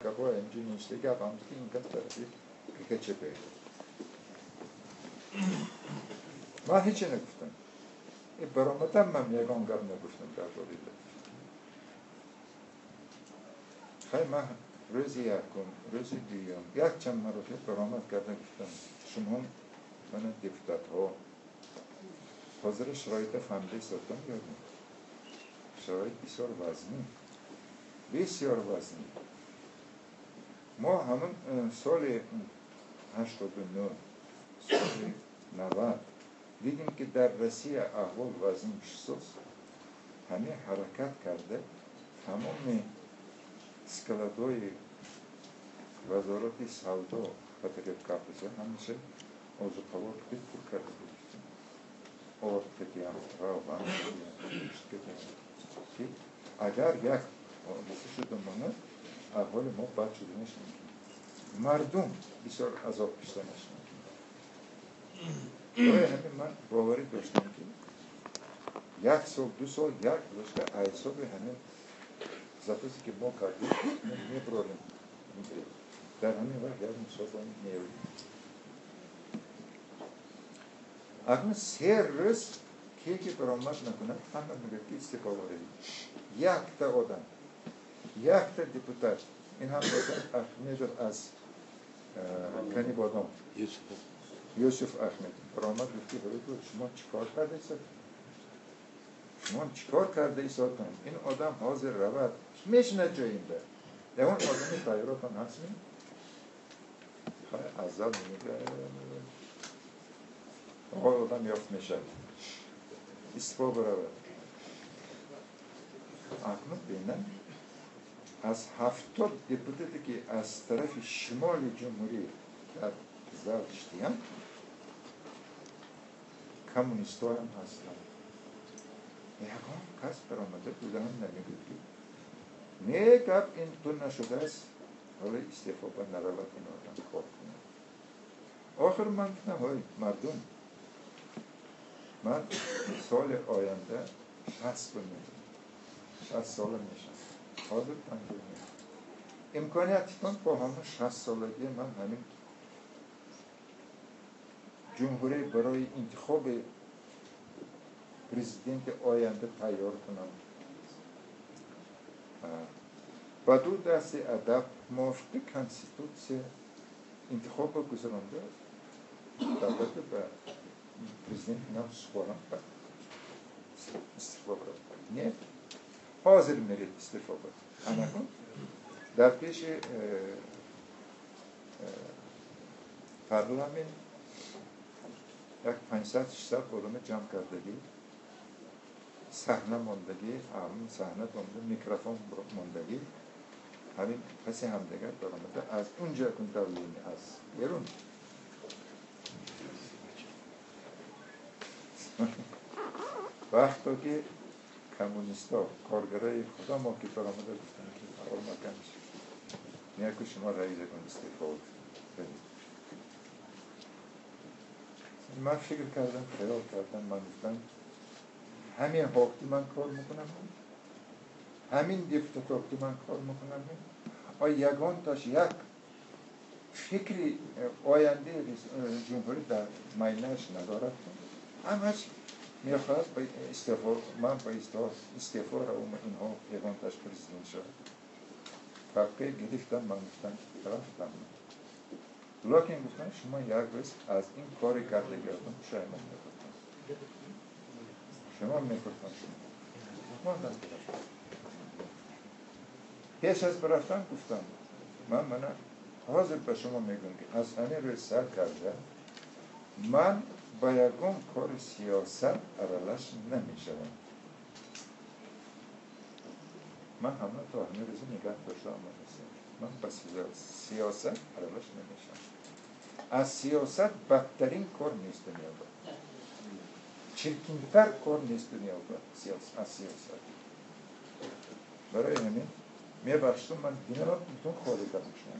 Гапҳо инҷо ништа, гап ҳам ки ин кас тарафи ГКЧП. Ман ҳече нагуфтам. Баромадам, ман ягон гап нагуфтам дар бораи. Хай, ман рӯзи якум, рӯзи дуюм якчанд маротиба баромад карда гуфтам: шумо мана депутатҳо ҳозира шароита фаҳмида истодам ё не? Шароит бисёр вазнин, бисёр вазнин. Мо ҳамон соли 89, соли 90 дидем, ки дар Россия аҳвол вазнин чизост. Ҳамин ҳаракат карда, тамоми складҳои вазорати савдо, потребкаписа, ҳамеша озуқаворро пур карда гирифтем, орд кадиям, равған кадиям, ки агар як ҳодиса шуда монад, аҳволи мо бад шуданаш мумкин, мардум бисёр азоб кашиданаш мумкин. Барои ҳамин ман боварӣ доштам, ки як сол, 2 сол як гузашта, ҳисоби ҳамин запасе ки мо кардем, меброрем. Дар ҳамин вақт як мусофа меёбем. Акнун 3 рӯз ке ки баромад накунад, ҳама мегӯяд, ки истифо баред. Якта одам, якта депутат, ин ҳам бошад Ахмедов аз Канибодом, Юсуф Ахмедов баромад, гуфт, ки шумо чӣ кор карда, шумо чӣ кор карда истодам? Ин одам ҳозир равад, мешинад ҷои ин ба ягон одами тайёротон ҳастми? Аз зал мегӯяд: оғои, одам ёфт мешавад, истифо баравад. Акнун бинам, аз 70 депутате, ки аз тарафи шимоли ҷумҳурӣ дар зал иштиянд, коммунистҳоям ҳастанд, ягон кас баромада будаам намегӯяд, ки не, гап ин ту нашудааст, ҳоло истифо ба наравад, ин одам кор кунад. Охир ман гуфтам: ҳой мардум, ман соли оянда 60 60 сола мешавам, ҳозир 59. Имкониятитон бо ҳамон 60 солагӣ ман ҳамин ҷумҳурӣ барои интихоби президенти оянда тайёр кунам. Ба ду дасти адаб, мувофиқи конститутсия интихобро гузаронда, давлата ба президенти нав супорам, ба истифо барам. Не, ҳозир меред истифо бар. Анакун дар пеши парламент як 500-600 одама ҷамъ кардагӣ, саҳна мондагӣ, ҳамин саҳна монда, микрофон мондагӣ, ҳамин паси ҳамдигар баромада, аз унҷа кун давление аз берун. Вақто ки коммунистҳо, коргарои худо мо ки баромада гуфтанд, ки парол макамш неку, шумо раисакун истифо. Ман фикр кардам, хаёл кардам, ман гуфтам: ҳамин ҳоки ман кор мекунам, ҳамин депутатҳо ки ман кор мекунам, оя ягонташ як фикри ояндаи ҷумҳурӣ дар майнаш надорад? Ҳамаш мехоҳад ба истифо, ман ба истифо равам, инҳо ягонташ президент шавад. Папка гирифтам, ман гуфтам: рафтам. Лекин гуфтам: шумо як рӯз аз ин кори кардагиатон пушаймон мекунед, шумо мекунед. Шумо пеш аз рафтан гуфтам: ман мана ҳозир ба шумо мегӯям, ки аз ҳамин рӯз сар карда ман ба ягон кори сиёсат аралаш намешавам. Ман ҳама то ҳамин рӯзи нигаҳ дошта омадастам, ман ба сиёсат аралаш намешавам. Аз сиёсат бадтарин кор нест дунёба, чиркинтар кор нест дунёба аз сиёсат. Барои ҳамин мебахшидум, ман динама бутун холӣ кардам. Шумо